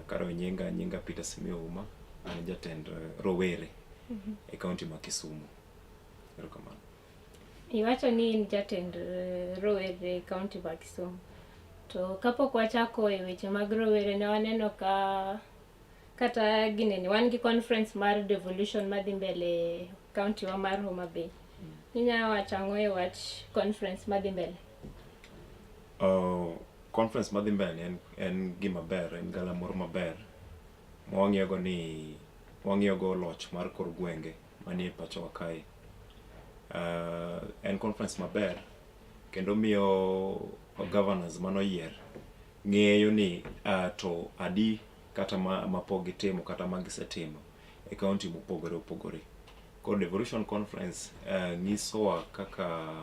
Karo nyinga Peter Simeo Ouma, an jatend rowere e kaunti ma Kisumu. Erokamano. Iwacho ni in jatend rowere e kaunti ma Kisumu. To kapok wachako e weche mag rowere ne waneno ka kata ginene wan gi conference mar devolution madhi mbele e kaunti wa mar Homa Bay. Inyalo wacho ang'o e wach conference madhi mbele? Conference madhi mbele en gima ber, en galamoro maber ma wang'iyogo ni wang'iyogo loch mar kor gwenge manie pachowa kae. En conference maber kendo miyo governors manoyier ng'eyo ni to adi kata ma pok gitimo kata ma gisetimo e kaunti mopogore opogore. Koro devolution conference nyisowa kaka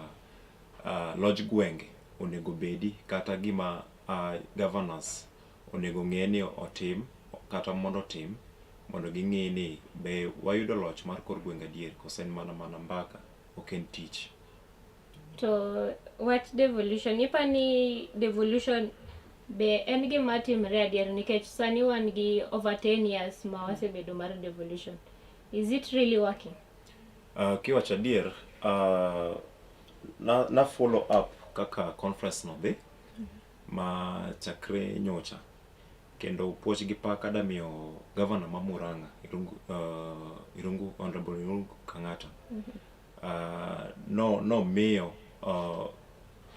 loj gwenge onego bedi kata gima governors onego ng'e ni otim kata mondo otim mondo ging'i ni be wayudo loch mar kor gwenge adier koso en mana mbaka, ok en tich. To wach devolution, ipani devolution be en gima timre adier nikech sani wan gi over 10 years ma wasebedo mar devolution. Is it really working? Kiwacho adier, na follow up kaka conference no dhi ma chakre nyocha kendo puoch gi pak ada miyo governor ma Murang'a Irungu, Honorable Irungu Kang'ata no miyo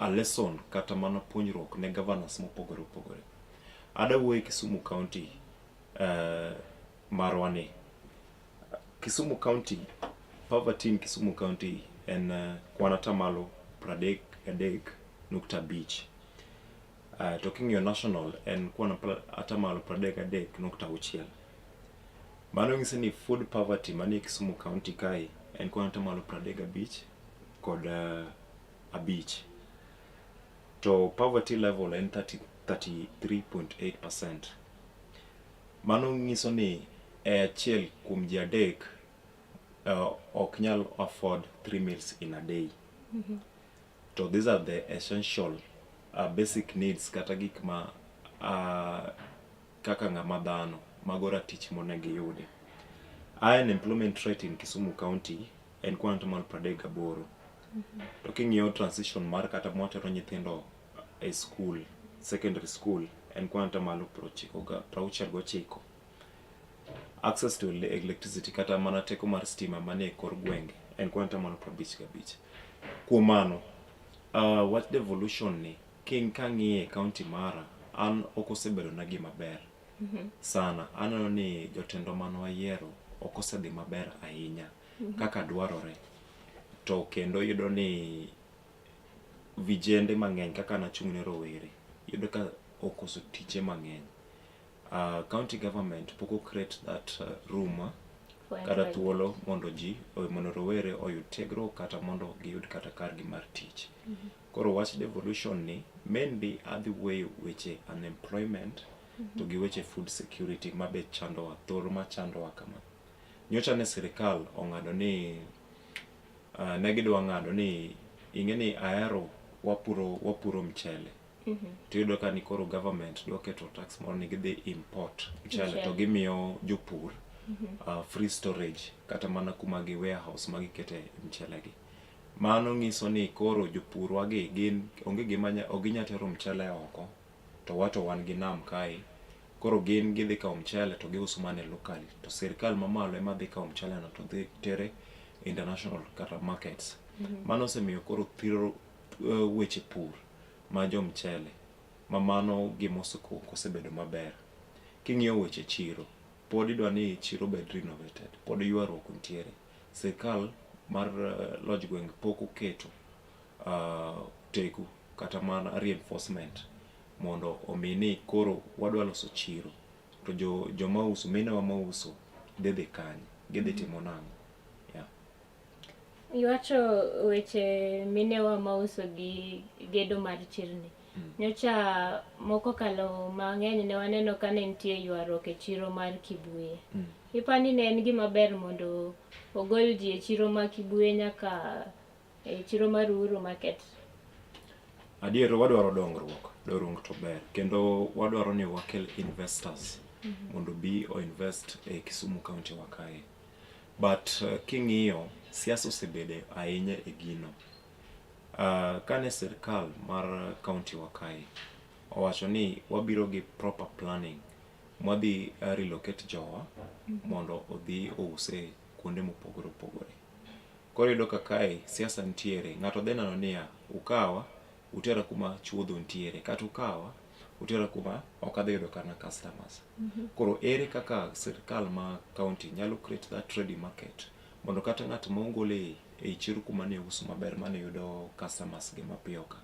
a lesson kata mana puonjruok ne governors mopogore opogore. Ada wuoyo e Kisumu County marwa ni Kisumu County, poverty in Kisumu County en kwan atamalo 33.5. To king'iyo national en kwan atamalo 33.6. Mano nyiso ni food poverty manie Kisumu County kae en kwan atamalo 35 kod 5. To poverty level en 30 33.8%. Mano nyiso ni e achiel kuom ji adek ok nyal afford three meals in a day. To these are the essential basic needs kata gik ma kaka ng'ama dhano mago ratich monego iyudi. Unemployment rate in Kisumu County en kwan atamalo 38. To king'iyo transition mar kata mwatero nyithindo e school, secondary school en kwan atamalo 69. Access to electricity kata mana teko mar stima manie kor gwenge en kwan atamalo 55. Kuom mano, wach devolution ni kang'iye e county mara an ok osebedo na gima ber sana. Aneno ni jotendwa mane wayiero ok osedhi maber ahinya kaka dwarore. To kendo iyudo ni vijende mang'eny kaka nachung' ne rowere iyudo ka okoso tije mang'eny. County government pok o create that room kata thuolo mondo ji mondo rowere oyud tiegruok kata mondo giyud kata kargi mar tich. Koro wach devolution ni mainly adhi wuoyo weche unemployment to gi weche food security mabe chandowa thor machandowa kama. Nyocha ne sirikal ong'ado ni ne gidwa ng'ado ni ing'e ni Ahero wapuro mchele tiyudo ka ni koro government dwa keto tax moro ni gidhi import mchele to gimiyo jopur free storage kata mana kuma gi warehouse ma gikete mchele gi. Mano nyiso ni koro jopurwa gi gin onge gima ok ginya tero mchele oko to wato wan gi nam kae koro gin gidhi kawo mchele to giuso mana locally to sirikal mamalo ema dhi kawo mchele no to dhi tere international kata markets. Mano osemiyo koro thiro weche pur ma jo mchele ma mano gima osebedo maber. King'iyo weche chiro, pod idwa ni chiro obed renovated, pod ywaruok nitiere. Sirikal mar loj gweng' pok oketo teku kata mana reinforcement mondo omi ni koro wadwa loso chiro to joma uso, minewa mauso dhi dhi kanye, gidhi timo nang'o? Yeah. Iwacho weche minewa mauso gi gedo mar chirni. Nyocha moko kalo mang'eny ne waneno ka ne nitie ywaruok e chiro mar Kibuye. Ipani ne en gima ber mondo ogol ji e chiro ma Kibuye nyaka e chiro mar Uhuru Market? Adier wadwaro dongruok, dongruok to ber kendo wadwaro ni wakel investors. mondo bi o invest e Kisumu County wa kae. But king'iyo siasa osebede ahinya e gino. Kane sirkal mar county wa kae owacho ni wabiro gi proper planning mwadhi relocate jowa mondo odhi ouse kuonde mopogore opogore. Koro iyudo ka kae siasa nitiere, ng'ato dhi neno niya, ukawa utera kuma chuodho nitiere kata ukawa utera kuma ok adhi yudo kata customers. Koro ere kaka sirkal ma county nyalo create that ready market mondo kata ng'at ma ogole ei chiro kuma ne uso maber mane yudo customers gi mapiyo ka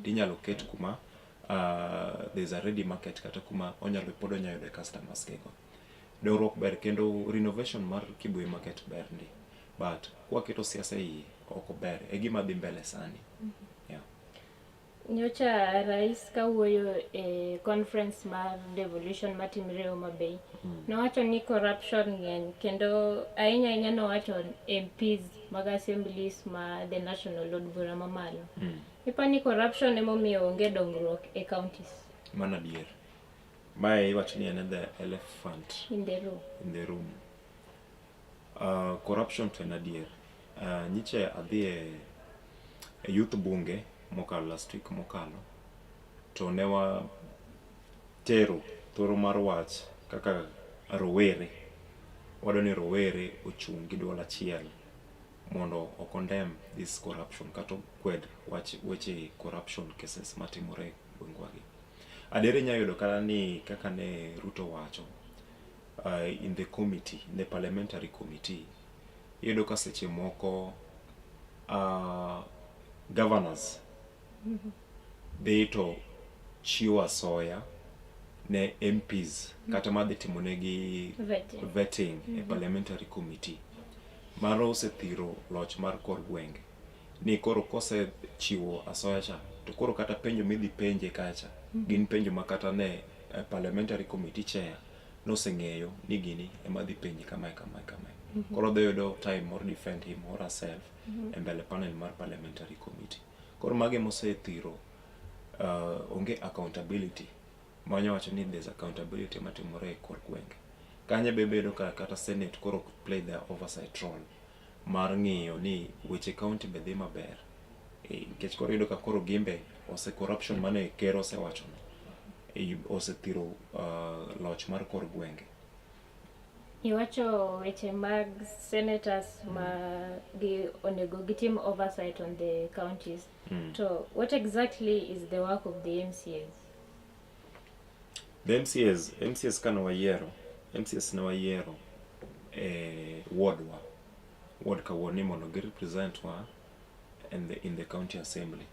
tinyalo ket kuma there's a ready market kata kuma onyalo pod onyalo yudo customers ge go. Dongruok ber kendo renovation mar Kibuye market ber ndi but kwaketo siasa e iye ok ober e gima dhi mbele sani. Yeah. Nyocha rais kawuoyo e conference mar devolution matimre Homa Bay nowacho ni corruption ng'eny kendo ahinya ahinya nowacho MPs mag assemblies ma the national od bura mamalo. Ipa ni corruption emomiyo onge dongruok e counties? Mano adier. Mae iwacho ni en the elephant in the room. In the room. Corruption to en adier. Nyiche adhi e youth bunge mokalo last week mokalo to ne wa tero thoro mar wach kaka rowere wadwa ni rowere ochung' gi duol achiel mondo o condemn this corruption kata okwed wach weche corruption cases matimore e gwengwa gi. Adier inya yudo kata ni kaka ne Ruto wacho in the committee, in the parliamentary committee, iyudo ka seche moko governors dhi to chiwo asoya ne MPs kata madhi timo negi vetting, vetting e parliamentary committee. Mano osethiro loch mar kor gwenge ni koro kosechiwo asoya cha to koro kata penjo midhi penje kacha gin penjo ma kata ne parliamentary committee chair noseng'eyo ni gini ema dhi penji kamae kamae kamae. Koro odhi yudo time mar defend him or herself e mbele panel mar parliamentary committee. Koro magi mosethiro onge accountability manya wacho ni there's accountability matimore e kor gwenge. Kanyo be bedo ka kata senate koro ok play their oversight role mar ng'iyo ni weche county be dhi maber. Nikech koro iyudo ka koro gimbe ose corruption mane ker osewacho no osethiro loch mar kor gwenge. Iwacho weche mag senators ma gi onego gitim oversight on the counties. To what exactly is the work of the MCAs? The MCAs, MCAs kane wayiero, MCAs ne wayiero e ward wa, ward ka ward ni mondo gi represent wa in the county assembly.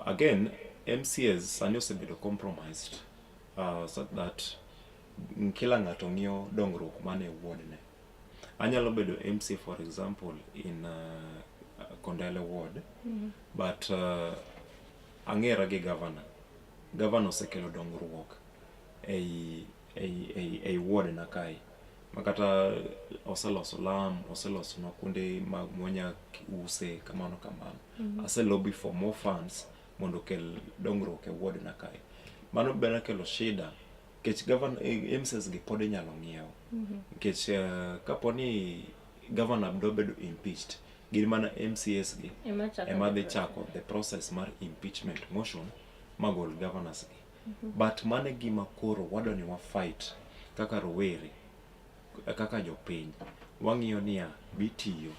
Again, MCAs sani osebedo compromised so that kila ng'ato ng'iyo dongruok man e ward ne. Anyalo bedo MCA, for example, in Kondele ward, but ang'era gi governor. Governor osekelo dongruok ei ward na kae makata oseloso lam, oselosonwa kuonde ma mwanya use kamano kamano. Ase lobby for more funds mondo okel dongruok e ward na kae. Mano bende kelo shida nikech governor MCAs gi pod inyalo ng'iew. Nikech kapo ni governor dwa bedo impeached, gin mana MCAs gi Ema chako ema dhi the chako the process mar impeachment motion magol governors gi. But mano e gima koro wadwa ni wa fight kaka rowere, kaka jopiny. Wang'iyo niya, bitiyo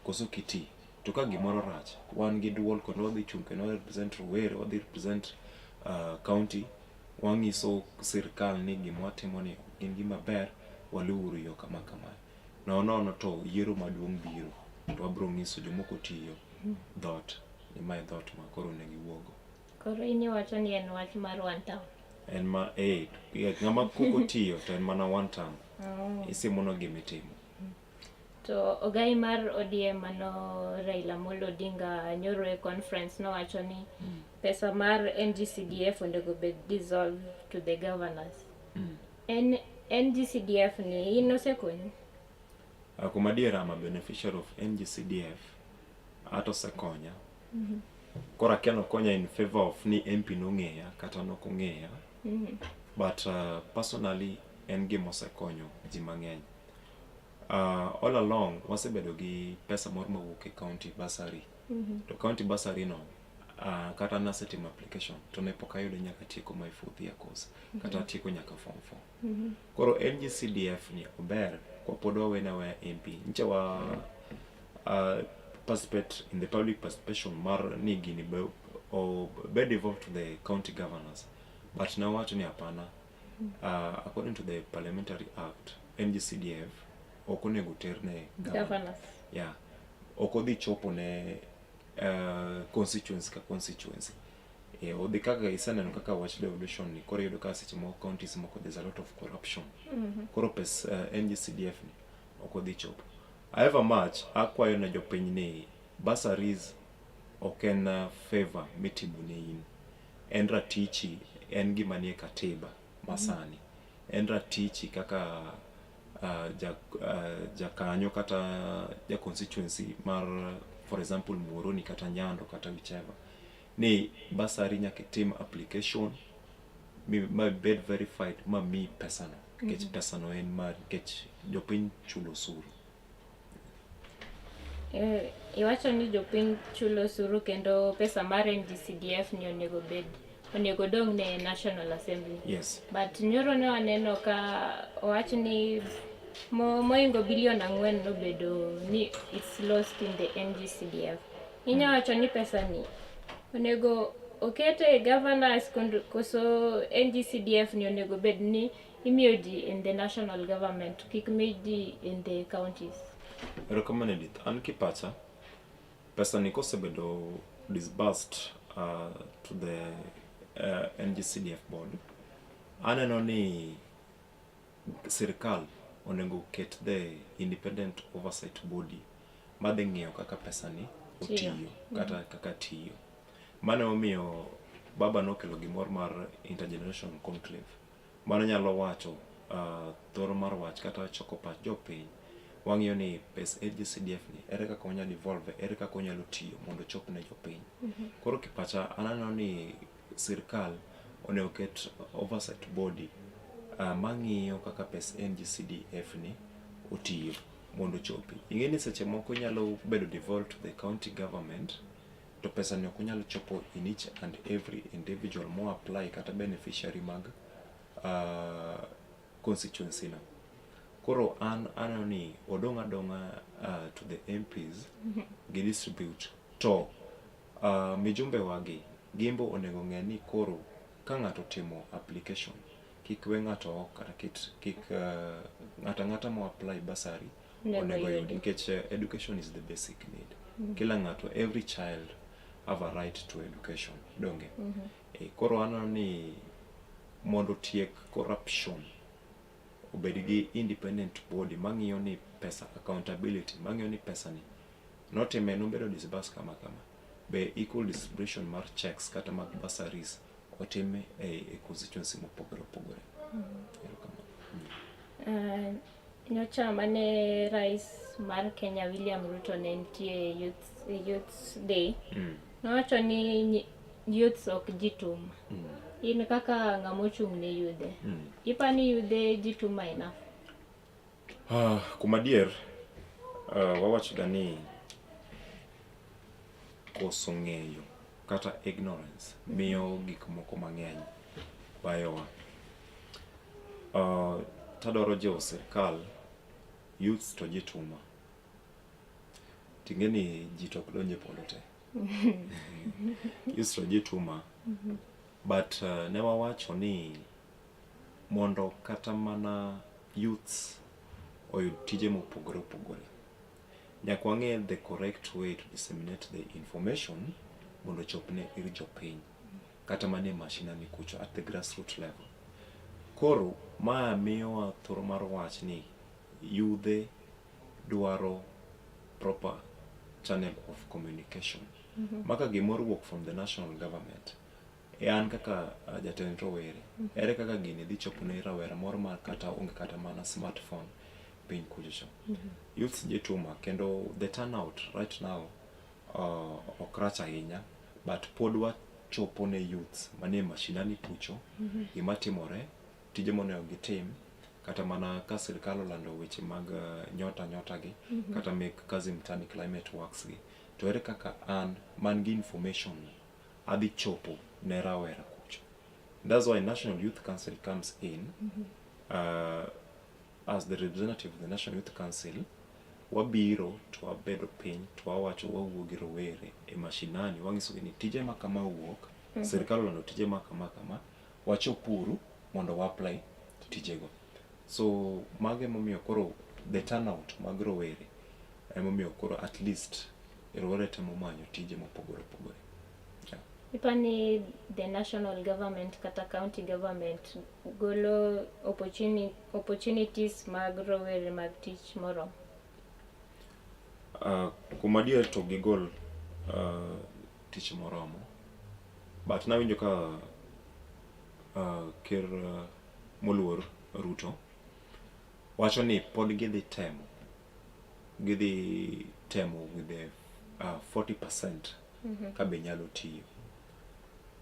koso ok iti. To ka gimoro rach, wan gi duol kendo wadhi chung' kendo wadhi represent rowere, wadhi represent county, wang'iso sirkal ni gima watimo ni ok gin gima ber, waluwuru yo kama kama. Nono nono to yiero maduong' biro, to wabiro nyiso joma ok otiyo dhot ni mae dhot ma koro onego iwuogo. Koro in iwacho ni en wach mar one term. En ma ng'ama pok otiyo to en mana one term. Isimono gima itimo. To ogai mar ODM mano Raila Amolo Odinga nyoro e conference nowacho ni pesa mar NGCDF onego bed dissolved to the governors. En NGCDF ni in osekonyi? Kuom adier I'm a beneficiary of NGCDF. Ato osekonya. Koro akia nokonya in favor of ni MP nong'eya kata nok ong'eya. But personally en gima osekonyo ji mang'eny. All along wasebedo gi pesa moro mawuok e county bursary. To county bursary no, kata nasetimo application to ne pok ayude nyaka tieko my fourth year course, kata atieko nyaka form 4. Koro NGCDF ni ober kwa pod wawene aweya MP. Nyicha wa participate in the public participation mar ni gini be obed devolved to the county governors, but nawacho ni hapana. According to the Parliamentary Act, NGCDF ok onego ter ne governor. Governors. Yeah, ok odhi chopo ne constituency ka constituency. Odhi kaka iseneno kaka wach devolution ni koro iyudo ka seche moko counties moko there's a lot of corruption. Koro pes NGCDF ni ok odhi chopo. However much akwayo ne jopiny ni bursaries ok en favor mitimo ne in, en ratichi, en gima nie katiba masani, en ratichi kaka jakanyo kata ja constituency mar, for example, Muhoroni kata Nyando kata whichever, ni bursary nyaka itim application ma bed verified ma miyi pesano, nikech pesano en mari, nikech jopiny chulo osuru. Iwacho ni jopiny chulo osuru kendo pesa mar NGCDF ni onego dong' ne National Assembly. Yes. But nyoro ne waneno ka owach ni mohingo bilion 4 nobedo ni it's lost in the NGCDF. Inya wacho ni pesa ni onego okete e governors koso NGCDF ni onego bed ni imiyo ji in the national government, kik mi ji in the counties? Erokamano, Edith. An kipacha, pesa ni kosebedo disbursed to the NGCDF board, aneno ni sirikal onego ket the independent oversight body madhi ng'iyo kaka pesa ni Tiyo. otiyo kata kaka tiyo. Mano emomiyo baba nokelo gimoro mar intergeneration conclave. Mano nyalo wacho thoro mar wach kata choko pach jopiny. Wang'iyo ni pes NGCDF ni ere kaka onyalo evolve, ere kaka onyalo tiyo mondo ochop ne jopiny. Koro kipacha an aneno ni sirikal onego ket oversight body mang'iyo kaka pes NGCDF ni otiyo mondo ochopi. Ing'e ni seche moko inyalo bedo devolved to the county government to pesa ni ok onyal chopo in each and every individual mo apply kata beneficiary mag constituency no. Koro an aneno ni odong' adong'a to the MPs gi distribute to mijumbe wagi gimbo onego ng'e ni koro ka ng'ato otimo application, kik we ng'ato oko kata kik ng'ato ang'ata mo apply bursary onego onego yudi yudi. Nikech education is the basic need. Kila ng'ato, every child have a right to education, donge? Koro aneno ni mondo otiek corruption, obed gi independent body mang'iyo ni pesa, accountability mang'iyo ni pesa ni notime nobedo disburse kama kama, be equal distribution mar checks kata mag bursaries otim e constituency mopogore opogore. Erokamano. Nyocha mane rais mar Kenya William Ruto ne nitie Youth Day, nowacho ni youths ok jituma. In kaka ng'ama ochung' ne yudhe, ipani yudhe jituma enough? Kuom adier, wawacho ga ni koso ng'eyo kata ignorance miyo gik moko mang'eny bayowa. Tadwaro jiwo sirikal, youths to jituma. Ting'e ni ji to ok donj e polo te. Youths to jituma. But ne wawacho ni mondo kata mana youths oyud tije mopogore opogore, nyaka wang'e the correct way to disseminate the information mondo ochopne ir jopiny kata mana e mashinani kucho at the grassroots level. Koro ma miyowa thuolo mar wach ni yudhe dwaro proper channel of communication. Maka gimoro wuok from the national government, e an kaka jatend rowere, ere kaka gini dhi chopo ne rawera moro ma kata onge kata mana smartphone piny kucho cha. Youths jituma kendo the turnout right now ok rach ahinya, but pod wachopo ne youths manie mashinani kucho gima timore, tije monego gitim. Kata mana ka sirkal olando weche mag nyota nyota gi, kata mek Kazi Mtaani Climate Works gi, to ere kaka an man gi information ni adhi chopo ne rawera kucho. That's why National Youth Council comes in as the representative of the National Youth Council. Wabiro to wabedo piny to wawacho, wawuo gi rowere e mashinani, wang'isogi ni tije ma kama owuok, sirkal olando tije ma kama kama, wachopuru mondo wa apply tijego. So mago emomiyo koro the turnout mag rowere emomiyo koro at least rowere temo manyo tije mopogore opogore. Yeah. Ipani the national government kata county government golo opportunities mag rowere mag tich moromo? Kuom adier to gigol tich moromo, but nawinjo ka ker moluor Ruto wacho ni pod gidhi temo with the 40% ka be nyalo tiyo.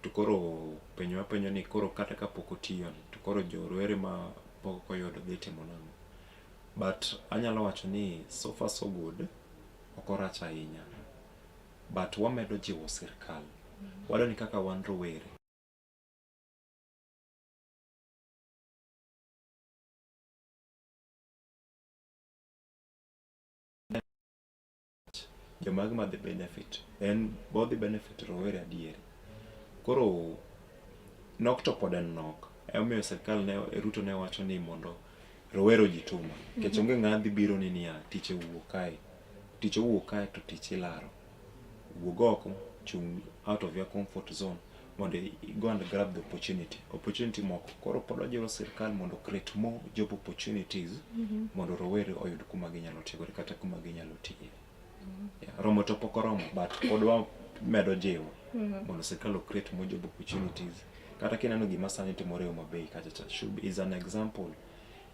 To koro penjo mapenjo ni koro kata kapok otiyo ni to koro jo rowere ma pok oyudo dhi timo nang'o? But anyalo wacho ni so far so good, ok orach ahinya. But wamedo jiwo sirkal. Wadwa ni kaka wan rowere jomage madhi benefit en bodhi benefit rowere adieri. Koro nok to pod en nok. Emomiyo sirkal ne Ruto ne wacho ni mondo rowere ojituma. Nikech onge ng'a dhi biro ni niya tich owuok kae. Tich owuok kae to tich ilaro. Wuog oko, chung out of your comfort zone mondo i go and grab the opportunity. Opportunity moko. Koro pod wajiwo sirkal mondo create more job opportunities mondo rowere oyud kuma ginyalo tiegore kata kuma ginyalo tiye. Yeah, romo to pok oromo but pod wamedo jiwo mondo sirkal o create more job opportunities. Kata kineno gima sani timore e Homa Bay kacha cha should be, is an example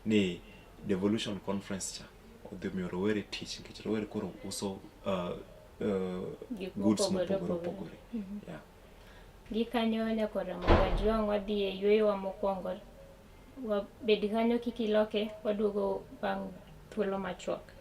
ni devolution conference cha odhi miyo rowere tich nikech rowere koro uso Gik goods mopogore mopogore opogore. opogore. Yeah. Gikanyo nyaka Ramogi Ajwang' wadhi e yueyowa mokwongo. Wabed kanyo kik iloke, waduogo bang' thuolo machuok.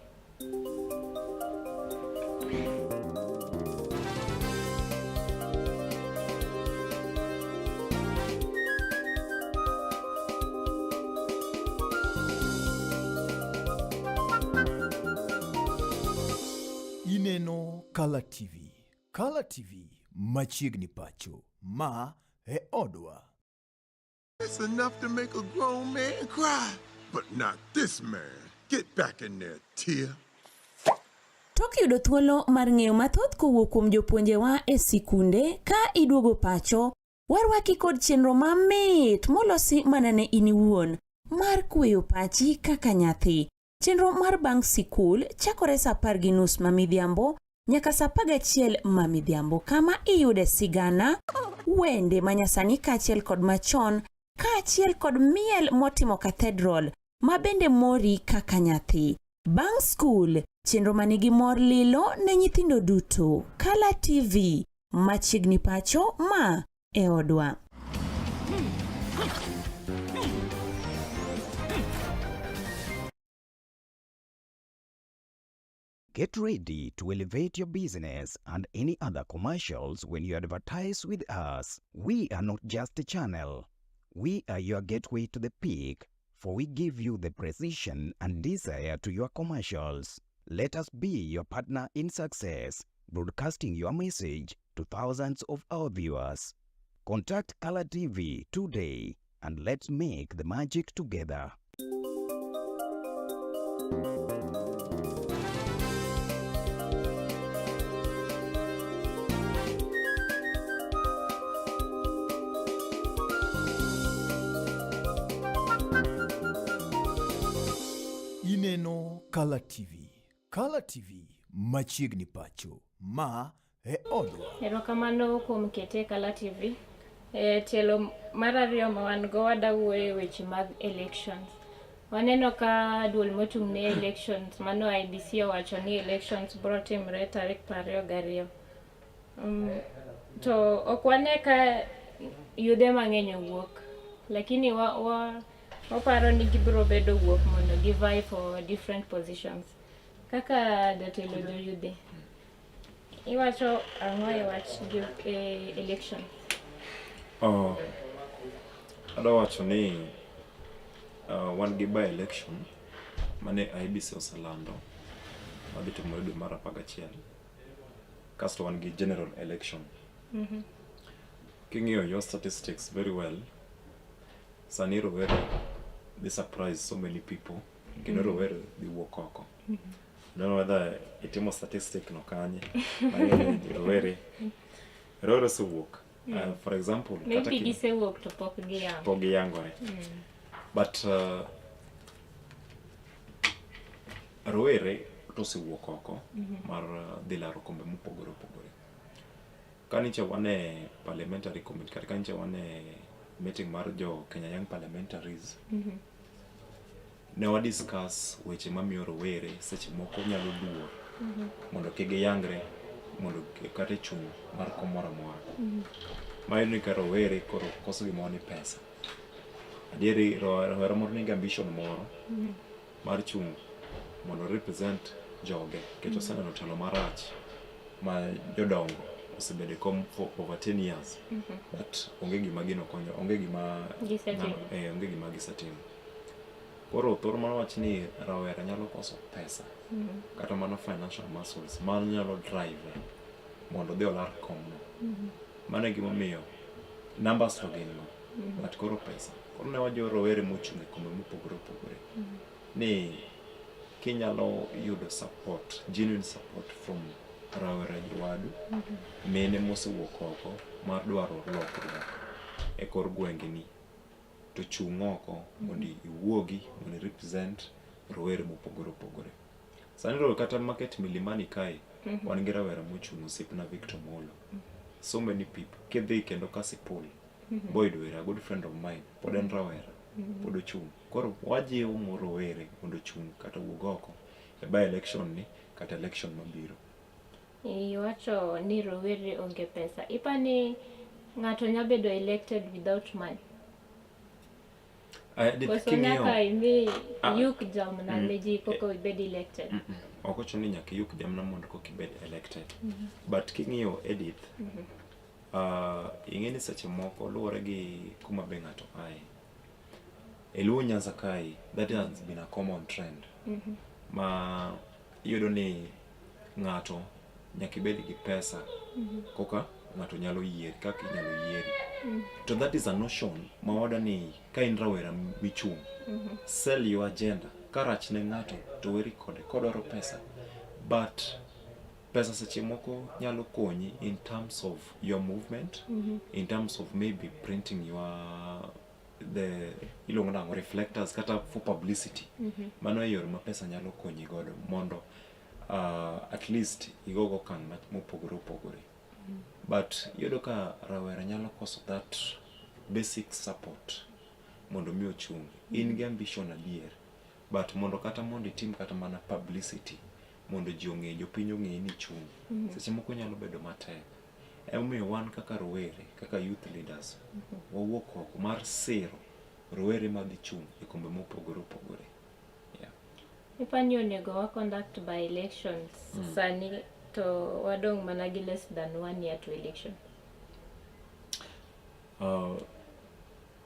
Ineno Kala TV. Kala TV machiegni pacho. Ma e odwa. It's enough to make a grown man cry, but not this man. Get back in there, Tia. Tok yudo thuolo mar ng'eyo mathoth kowuok kuom jopuonjewa e sikunde ka iduogo pacho, warwaki kod chenro mamit molosi mana ne in iwuon mar kweyo pachi kaka nyathi. Chenro mar bang' sikul chakore sa 10:30 ma midhiambo nyaka sa 11 ma midhiambo kama iyude sigana, wende manyasani kaachiel kod machon kaachiel kod miel motimo cathedral ma bende mori kaka nyathi. Bang' skul, chenro manigi mor lilo ne nyithindo duto. Kala TV, machiegni pacho ma e odwa. Get ready to elevate your business and any other commercials when you advertise with us. We are not just a channel. We are your gateway to the peak, for we give you the precision and desire to your commercials. Let us be your partner in success, broadcasting your message to thousands of our viewers. Contact Color TV today and let's make the magic together. Ineno Kala TV. Kala TV machiegni pacho. Ma e odwa. Erokamano kuom kete e Kala TV. E tielo mar ariyo ma wan go wada wuoyo e weche mag elections. Waneno ka duol mochung' ne elections mano IEBC owacho ni elections bro timre tarik 22. To ok wane ka yudhe mang'eny owuok. Lakini wa Waparo ni gibiro bedo wuok mondo gi vie for different positions. Kaka jatelo joyudhe, iwacho ang'o e wach e election? Oh, adwa wacho ni wan gi by election mane IEBC oselando madhi timore dwe mar 11 kasto wan gi general election. King'iyo your statistics very well, sani rowere dhi surprise so many people kendo rowere dhi wuok oko. I don't know whether itimo statistic no kanye mang'eyo ni rowere osewuok. For example, kata Maybe gisewuok to pok giyango. Pok giyangore. But rowere to osewuok oko mar dhi laro kombe mopogore opogore. Ka nyicha wan e parliamentary committee kata ka nyicha wan e meeting mar jo Kenya Young Parliamentaries, ne wa discuss weche mamiyo rowere seche moko nyalo luor mondo kik giyangre mondo kata e chung' mar kom moro amora. Ma iyudo ni ka rowere koro koso gimoro ni pesa. Adieri rawera moro nigi ambition moro mar chung' mondo represent joge nikech oseneno telo marach ma jodongo osebedo e kom for over 10 years but onge gima gino konyo, onge gima Gisetimo. Onge gima gisetimo. Koro thoro mar wach ni rawera nyalo koso pesa kata mana financial muscles manyalo drive mondo odhi olar komno. Mano e gimomiyo numbers to gin go, but koro pesa. Koro ne wajiwo rowere mochung' e kombe mopogore opogore ni kinyalo yudo support, genuine support from rawera jowadu, mine mosewuok oko mar dwaro lokruok e kor gwengeni, to chung' oko mondo iwuogi mondo i represent rowere mopogore opogore. Sani ro kata market Milimani kae, wan gi rawera mochung', osiepna Victor Molo. So many people. Kidhi kendo Kasipul, Boyd Were, a good friend of mine, pod en rawera, pod ochung'. Koro wajiwo mo rowere mondo ochung' kata wuog oko e by election ni kata election mabiro. Iwacho ni rowere onge pesa. Ipani ng'ato nyalo bedo elected without money? Koso nyaka imi yuk jamna ne ji koka ibed elected? Ok ochuno ni nyaka iyuk jamna mondo koka ibed elected. But king'iyo Edith, ing'e ni seche moko luwore gi kuma be ng'ato aye. E Luo Nyanza kae, that has been a common trend. Ma iyudo ni ng'ato nyaka ibed gi pesa koka ng'ato nyalo yieri kaka inyalo yieri. To that is a notion ma wada ni ka in rawera michung', sell your agenda. Ka rach ne ng'ato to weri kode kodwaro pesa. But pesa seche moko nyalo konyi in terms of your movement, in terms of maybe printing your the iluongo nang'o, reflectors, kata for publicity. Mano e yore ma pesa nyalo konyi godo mondo at least igogo okang' mopogore opogore. But iyudo ka rawera nyalo koso that basic support mondo mi ochung'. In gi ambition adier, but mondo kata mondo itim kata mana publicity mondo ji ong'e, jopiny ong'e ni ichung', seche moko nyalo bedo matek. Emomiyo wan kaka rowere, kaka youth leaders, wawuok oko mar siro rowere madhi chung' e kombe mopogore opogore. Yeah. Ipani onego wa conduct by elections sani to wadong' mana gi less than one year to election?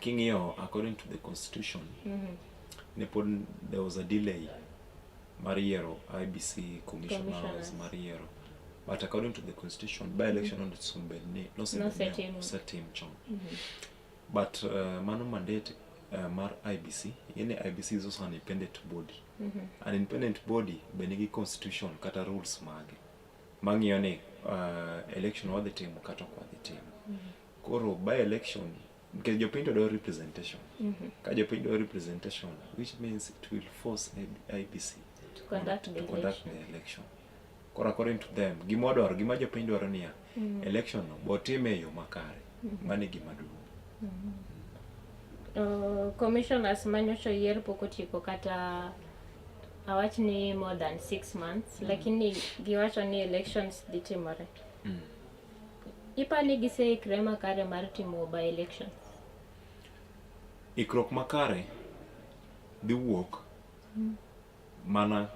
King'iyo according to the constitution, ne pod there was a delay mar yiero IEBC commissioners, Commissioners. mar yiero, but according to the constitution by election onego bed ni nosebed ni Nosetim. Osetim chon, but mano mandate mar IEBC. Ing'e ni IEBC is also an independent body. An independent body be nigi constitution kata rules mage mang'iyo ni election wadhi timo kata ok wadhi timo. Koro by election, nikech jopiny to dwaro representation, ka jopiny dwaro representation, which means it will force IEBC To conduct the to conduct election. The election. Koro according to them, gima wadwaro, gima jopiny dwaro niya, election no botime e yo makare. Mano e gima duong'. Commissioners manyocha oyier pok otieko kata awach ni more than 6 months, lakini giwacho ni elections dhi timore. Ipani giseikre makare mar timo by elections? Ikruok makare dhi wuok mana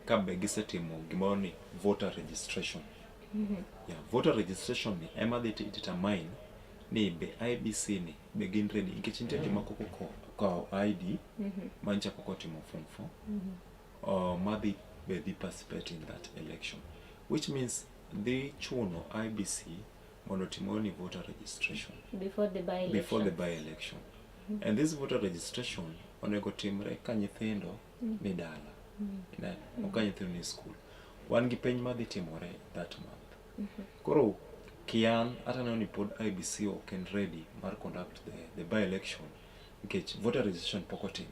ka be gisetimo gimoro ni voter registration. Yeah, voter registration ni ema dhi determine ni be IEBC ni be gin ready, nikech nitie joma pok okawo ID manyicha pok otimo form 4 madhi be dhi participate in that election, which means dhi chuno IEBC mondo otim ni voter registration before the by election. Before the by election. And this voter registration onego timre ka nyithindo ni dala. Ineno, ok ka nyithindo ni school. Wan gi penj madhi timore that month. Koro kian ata neno ni pod IEBC ok en ready mar conduct the by election nikech voter registration pok otim.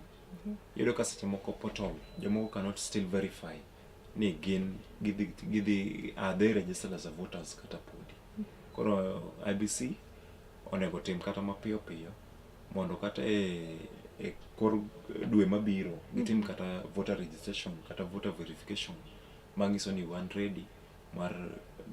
Iyudo ka seche moko portal jomoko cannot still verify ni gin gidhi are they registered as a voters kata podi. Koro IEBC onego tim kata mapiyo piyo mondo kata e kor dwe mabiro gitim kata voter registration kata voter verification manyiso ni wan ready mar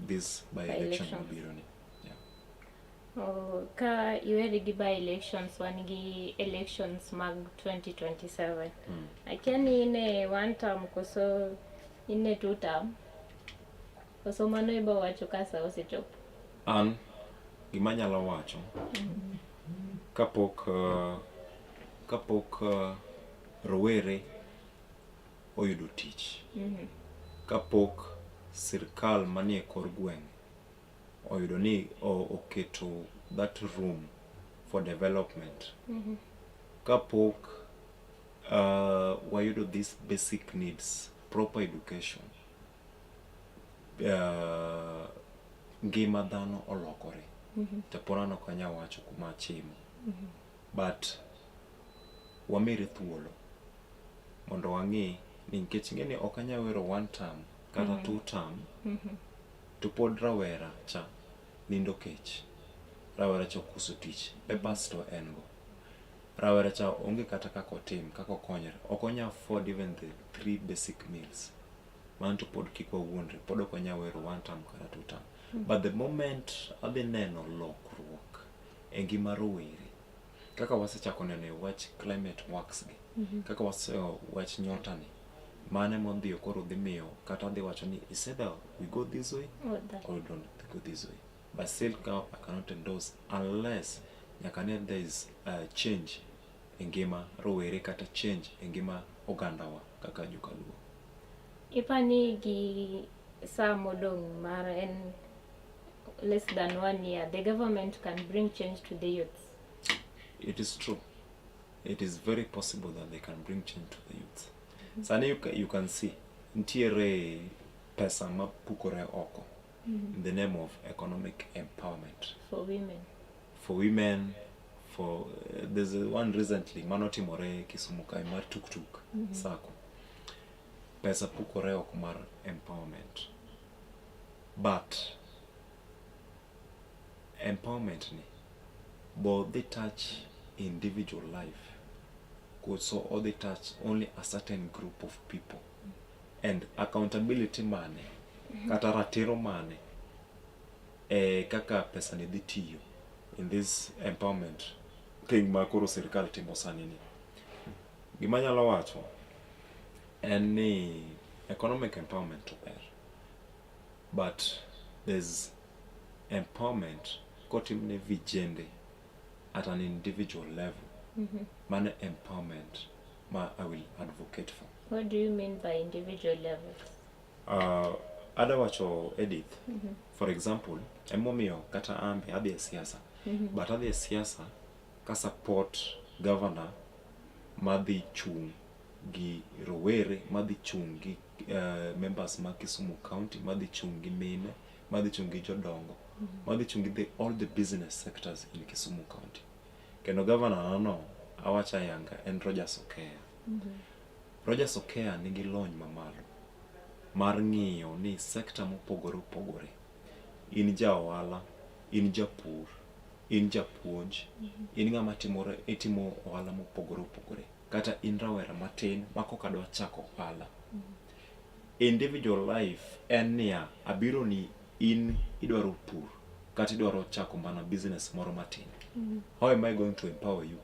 this by election By-elections. Mabiro ni. Yeah. Oh, ka iweri gi by elections, wan gi elections mag 2027. Akia ni in e one term koso in e two term koso mano ibo wacho ka sa osechopo. An gima anyalo wacho kapok rowere oyudo tich, kapok sirkal manie kor gweng' oyudo ni oketo that room for development, kapok wayudo these basic needs, proper education, ngima dhano olokore, to pod an ok anyal wacho kuma achimo, but wamire thuolo mondo wang'i ni, nikech ing'e ni ok anyal wero one term kata two term to pod rawera cha nindo kech, rawera cha okoso tich, papers to en go, rawera cha onge kata kaka otim, kaka okonyre, ok onyal afford even the three basic meals. Mano to pod kik wawuondre, pod ok wanyal wero one term kata two term. But the moment adhi neno lokruok e ngima rowere kaka wasechako neno e wach climate works gi, kaka wase wach nyota ni, mano emodhiyo koro dhi miyo kata adhi wacho ni is either we go this way Or that. Or we don't go this way. But still I cannot endorse unless nyaka ne there is a change e ngima rowere kata change e ngima ogandawa kaka jokaluo. Ipani gi saa modong' mar en less than one year, the government can bring change to the youths? It is true, it is very possible that they can bring change to the youth. Sani you can see nitiere pesa mapukore oko in the name of economic empowerment for women. For women, for there's a one recently manotimore Kisumu kae mar tuktuk sacco. Pesa pukore oko mar empowerment, but empowerment ni bo dhi touch individual life koso odhi touch only a certain group of people? And accountability mane kata ratiro mane e kaka pesa ni dhi tiyo in this empowerment thing ma koro sirikal timo sani ni? Gima anyalo wacho en ni economic empowerment to ber, but there's empowerment kotim ne vijende at an individual level. Mano empowerment ma I will advocate for. What do you mean by individual levels? Ada wacho, Edith, for example, emomiyo kata an be adhi e siasa, but adhi e siasa ka support governor madhi chung' gi rowere, madhi chung' gi members mag Kisumu County, madhi chung' gi mine, madhi chung' gi jodongo, madhi chung' gi all the business sectors in Kisumu County. Kendo governor no awacho ayanga en Rogers Okeya. Rogers Okeya nigi lony mamalo mar ng'iyo ni sector mopogore opogore, in ja ohala, in japur, in japuonj, in ng'ama timore itimo ohala mopogore opogore, kata in rawera matin ma koka dwa chako ohala. Individual life en niya, abiro ni in idwaro pur kata idwaro chako mana business moro matin. How am I going to empower you?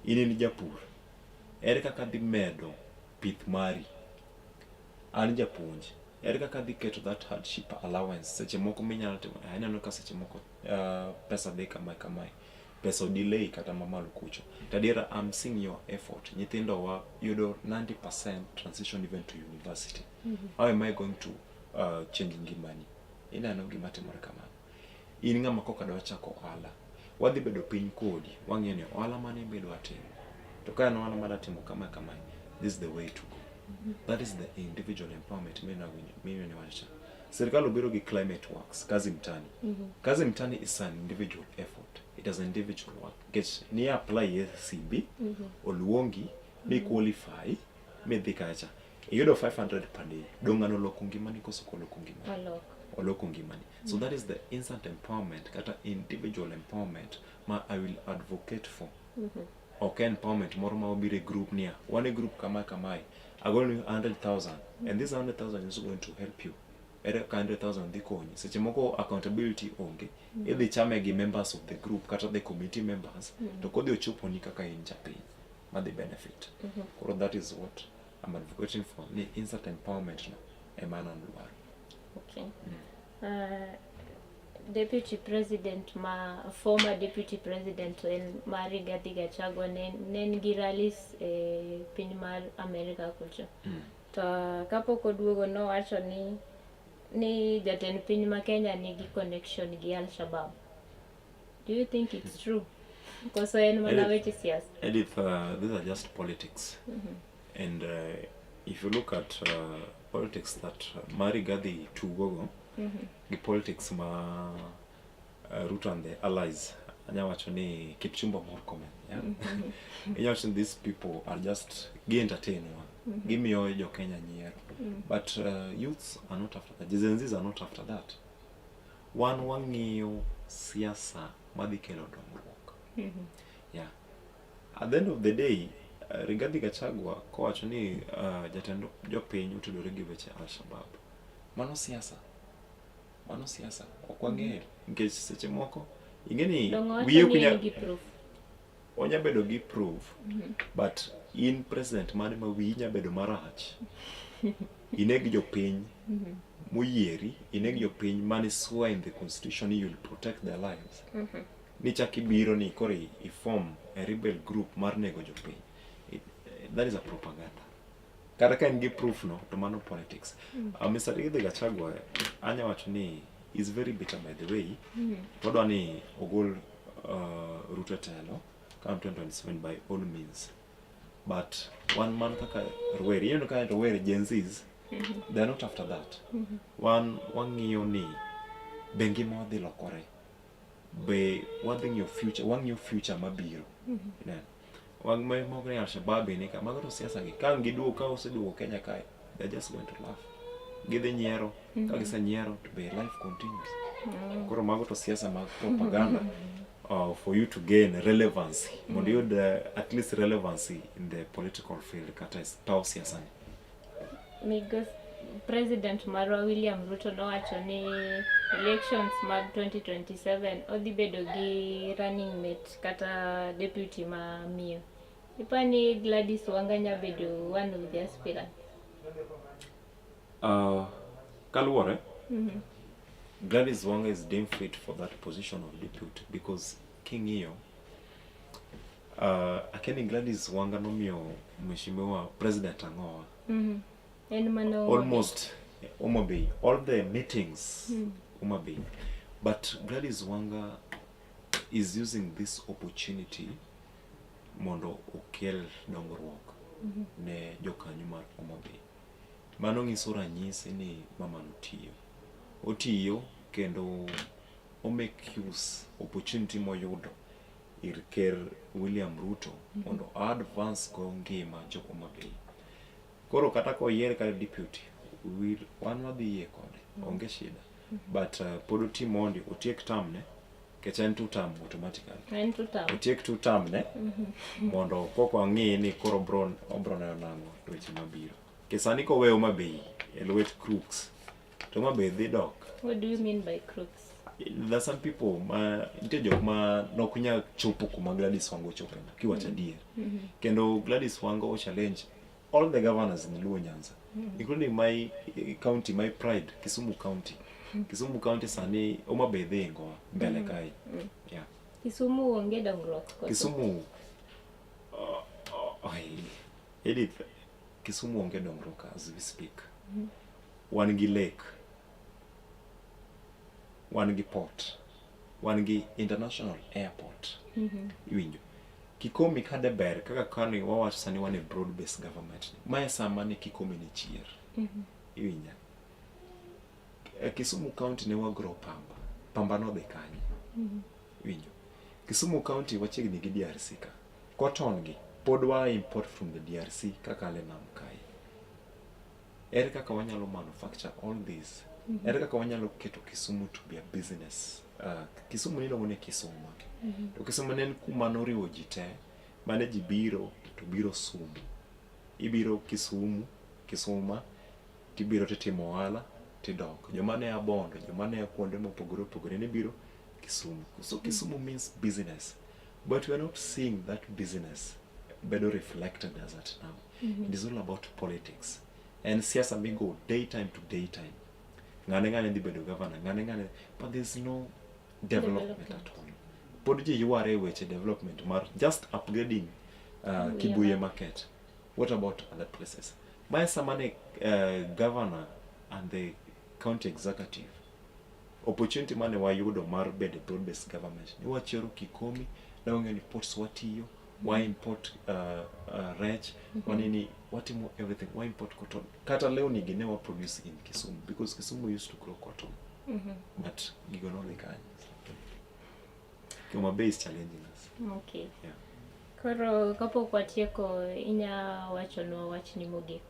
In japur. Ere kaka adhi medo pith mari? An japuonj, ere kaka adhi keto that hardship allowance seche moko minyalo timo ineno ka seche moko pesa dhi kamae kamae pesa o delay kata mamalo kucho to adiera I'm seeing your effort nyithindo wa yudo 90% transition even to university how am I going to change ngimani ineno gima timore kamano in ng'ama koka dwa chako ohala wadhi bedo piny kodi wang'iyo ni ohala mane midwa timo to ka en ohala madwa timo kama kamae this is the way to go that is the individual empowerment mineno wacho cha sirikal obiro gi climate works kazi mtaani kazi mtaani is an individual effort it is an individual work nikech ni apply e CB oluongi mi qualify midhi kacha iyudo 500 per day dong' ng'ano oloko ngimani koso ok oloko ngimani Oloko. oloko ngimani so that is the instant empowerment kata individual empowerment ma I will advocate for ok empowerment moro ma obiro e group niya wan e group kamae kamae agoloni 100,000 and this 100,000 is going to help you ere kaka 100,000 dhi konyi seche moko accountability onge idhi chame gi members of the group kata the committee members to kodhi ochoponi kaka in japiny madhi benefit koro that is what I'm advocating for ni instant empowerment no ema an adwaro Okay. Deputy President ma former Deputy President en mar Rigathi Gachagua ne en gi rallies e piny mar Amerika kucho. To kapok oduogo nowacho ni jatend piny ma Kenya nigi connection gi Al-Shabaab. Do you think it's true? Koso en mana Edith. weche siasa? Edith, these are just politics. And if you look at politics that Rigathi tugogo, gi politics ma Ruto and the allies, anya wacho ni Kipchumba Murkomen, yeah? Inya wacho ni these people are just gi entertain wa. Gimiyo jo Kenya nyiero. But youths are not after that. Gen Zs are not after that. Wan wang'iyo siasa madhi kelo dongruok. Yeah. At the end of the day, Rigathi Gachagua kowacho ni jatend jopiny otudore gi weche Al-Shabaab. Mano siasa. Mano siasa. Ok wang'eyo. Nikech seche moko ing'e ni Dong' owacho wiye ok ni en nyal gi proof. onya bedo gi proof but in president mane ma wiyi nya bedo marach ineg jopiny moyieri ineg jopiny mane swear in the constitution ni you'll protect their lives ni chak ibiro ni koro i form a rebel group mar nego jopiny that is a propaganda kata ka en gi proof no to mano politics Mr. Rigathi Gachagua anya wacho ni is very bitter by the way to odwa ni ogol Ruto e telo come 2027 by all means but one man kaka rowere ineno ka rowere Gen Zs they are not after that wan wang'iyo ni be ngima wadhi lokore be wadhi ng'iyo future wang'iyo future mabiro ineno wang moko ni Al-Shabaab ni ka mago to siasa gi ka ang' giduogo ka oseduogo Kenya kae they are just going to laugh gidhi nyiero ka gisenyiero to be life continues koro mago to siasa mag propaganda for you to gain relevancy mondo iyud at least relevancy in the political field kata e paw siasa ni Migos President marwa William Ruto nowacho ni elections mag 2027 odhi bedo gi running mate kata deputy ma miyo. Ipani Gladys Wanga nya bedo one of the aspirants? Kaluwore Gladys Wanga is deemed fit for that position of deputy because king'iyo akia ni Gladys Wanga nomiyo mheshimiwa president ang'owa En mana Homa Bay. Almost Homa Bay all the meetings Homa Bay but Gladys Wanga is using this opportunity mondo okel dongruok ne jokanyo mar Homa Bay mano nyiso ranyisi ni mamano tiyo otiyo kendo o make use opportunity moyudo ir ker William Ruto mondo advance go ngima jo Homa Bay koro kata koyiere kaka deputy wan wadhi yie kode onge shida but pod oti mondi otiek term ne nikech en two term automatically En two term. otiek two term ne mondo koko wang'i ni koro obro neno nang'o dweche mabiro nikech sani koweyo Homa Bay e lwet crooks to Homa Bay dhi dok What do you mean by crooks? There are some people ma nitie jok ma nok nyal chopo kuma Gladys Wanga ochope no kiwacho adier. Kendo Gladys Wanga o challenge all the governors in Luo Nyanza, including my county, my pride, Kisumu County. Kisumu County sani Homa Bay dhingo mbele kae. Yeah. Kisumu onge dongruok koso? Kisumu ai, Edith, Kisumu onge dongruok as we speak. Wan gi lake, wan gi port, wan gi international airport. Iwinjo? Kikomi kade ber kaka kani wawacho sani wan e broad based government. Mae sama ne Kikomi ne chier. Iwinja? E Kisumu County ne wagrow pamba. Pamba nodhi kanye? Iwinjo? Kisumu County wachiegni gi DRC ka. Cotton gi pod wa import from the DRC kakalo e nam kae. Ere kaka wanyalo manufacture all this? Ere kaka wanyalo keto Kisumu to be a business? Kisumu niluongo ni Kisuma. To Kisumu ne en kuma noriwo ji te, mane ji biro to biro sumo. Ibiro Kisumu, Kisuma, tibiro titimo ohala, tidok. Joma ne a Bondo, joma ne a kuonde mopogore opogore ne biro Kisumu. So Kisumu means business. But we are not seeing that business better reflected as at now. It is all about politics. And siasa migo daytime to daytime. Ng'ane ng'ane dhi bedo governor, ng'ane ng'ane, but there's no development at all. Pod ji yware e weche development mar just upgrading Kibuye market. What about other places? Mae sama ne governor and the county executive opportunity mane wayudo mar bedo e broad based government ni wachiero Kikomi ne wang'eyo ni ports watiyo wa import rech wanini watimo everything wa import cotton kata lewni gi ne wa produce in Kisumu because Kisumu used to grow cotton but gigo nodhi kanye. Homa Bay is challenging us. Okay. Yeah. Koro kapok watieko, inya wachonwa wachni mogik.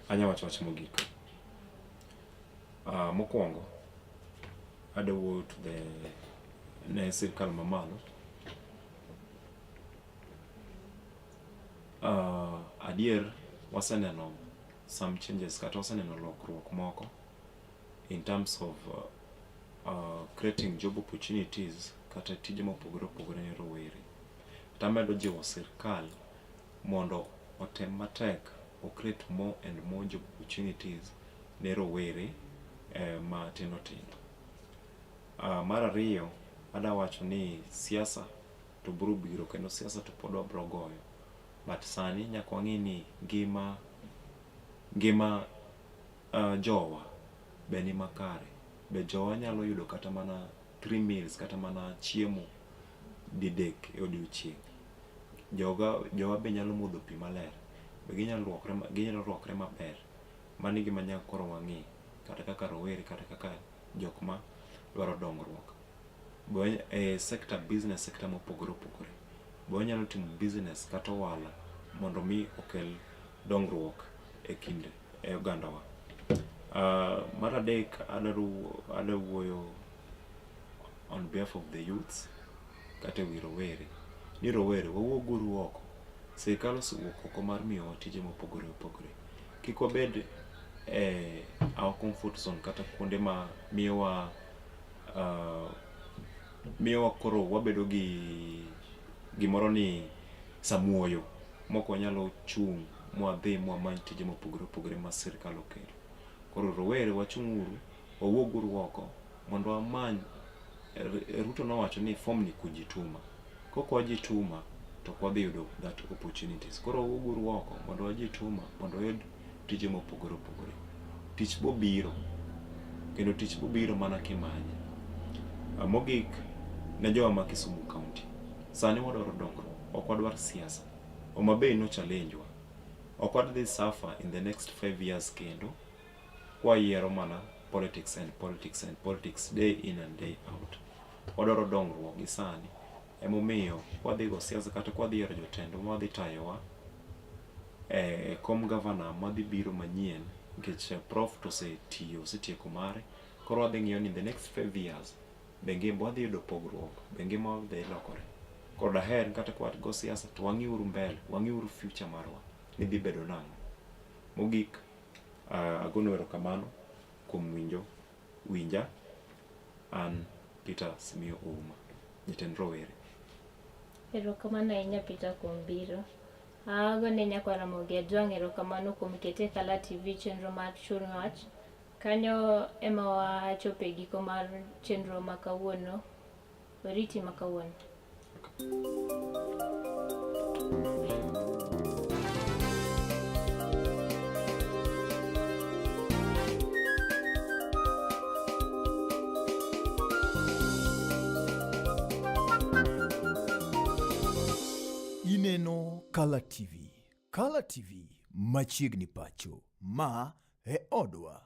Anya wacho wach mogik. Mokwongo, adwa wuoyo to the ne sirkal mamalo. Adier waseneno some changes kata waseneno lokruok moko in terms of creating job opportunities kata tije mopogore opogore ne rowere. Tamedo jiwo sirkal mondo otem matek o create more and more job opportunities ne rowere matindo tindo. Mar ariyo, adwa wacho ni siasa to biro biro kendo siasa to pod wabiro goyo. But sani nyaka wang'i ni ngima jowa be ni makare. Be jowa nyalo yudo kata mana three meals kata mana chiemo didek e odiochieng'. Jowa be nyalo modho pi maler. Be ginyalo rwakre maber. Mano e gima nyaka koro wang'i kata kaka rowere kata kaka jok ma dwaro dongruok. Be e sector business sector mopogore opogore. Be wanyalo timo business kata ohala mondo mi okel dongruok e kind e ogandawa. Mar adek adwa wuoyo on behalf of the youths kata e wi rowere. Ni rowere wawuog uru oko. Sirkal osewuok oko mar miyowa tije mopogore opogore. Kik wabed e our comfort zone kata kuonde ma miyowa koro wabedo gi gimoro ni samuoyo mok wanyalo chung' mwadhi mwamany tije mopogore opogore ma sirkal okelo. Koro rowere wachung' uru, wawuog uru oko mondo wamany. Ruto nowacho ni form ni kujituma. Kok wajituma to ok wadhi yudo that opportunities. Koro wawuog uru oko mondo wajituma mondo wayud tije mopogore opogore. Tich bobiro kendo tich bobiro mana kimanye. Mogik ne jowa ma Kisumu County. Sani wadwaro dongruok, ok wadwar siasa. Homa Bay no challenge wa. Ok wadhi suffer in the next 5 years kendo kwayiero mana politics and politics and politics day in and day out. Wadwaro dongruok gi sani. Emomiyo kwadhi go siasa kata kwadhi yiero jotendwa madhi tayowa e kom gavana madhi biro manyien nikech prof to osetiyo osetieko mare. Koro wadhi ng'iyo ni in the next 5 years be ngima wadhi yudo pogruok, be ngima dhi lokore. Koro daher kata ka wago siasa to wang'iuru mbele, wang'iuru future marwa ni dhi bedo nang'o. Mogik, agonu erokamano kuom winjo winja. An Peter Simiyu Ouma, jatend rowere. Erokamano ahinya Peter kuom biro. Agone nyakwa Ramogi Ajwang' erokamano kuom kete e Kala TV chenro mar Chuny Wach. Kanyo ema wachopo e giko mar chenro ma kawuono. Oriti ma kawuono. Ineno Kala TV. Kala TV machiegni pacho. Ma e odwa.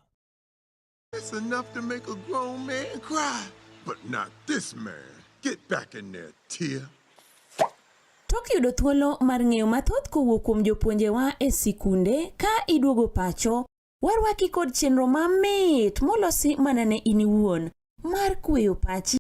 It's enough to make a grown man cry. But not this man. Get back in there, Tia. Tok yudo thuolo mar ng'eyo mathoth kowuok kuom jopuonjewa e sikunde ka iduogo pacho, warwaki kod chenro mamit molosi mana ne in iwuon mar kweyo pachi.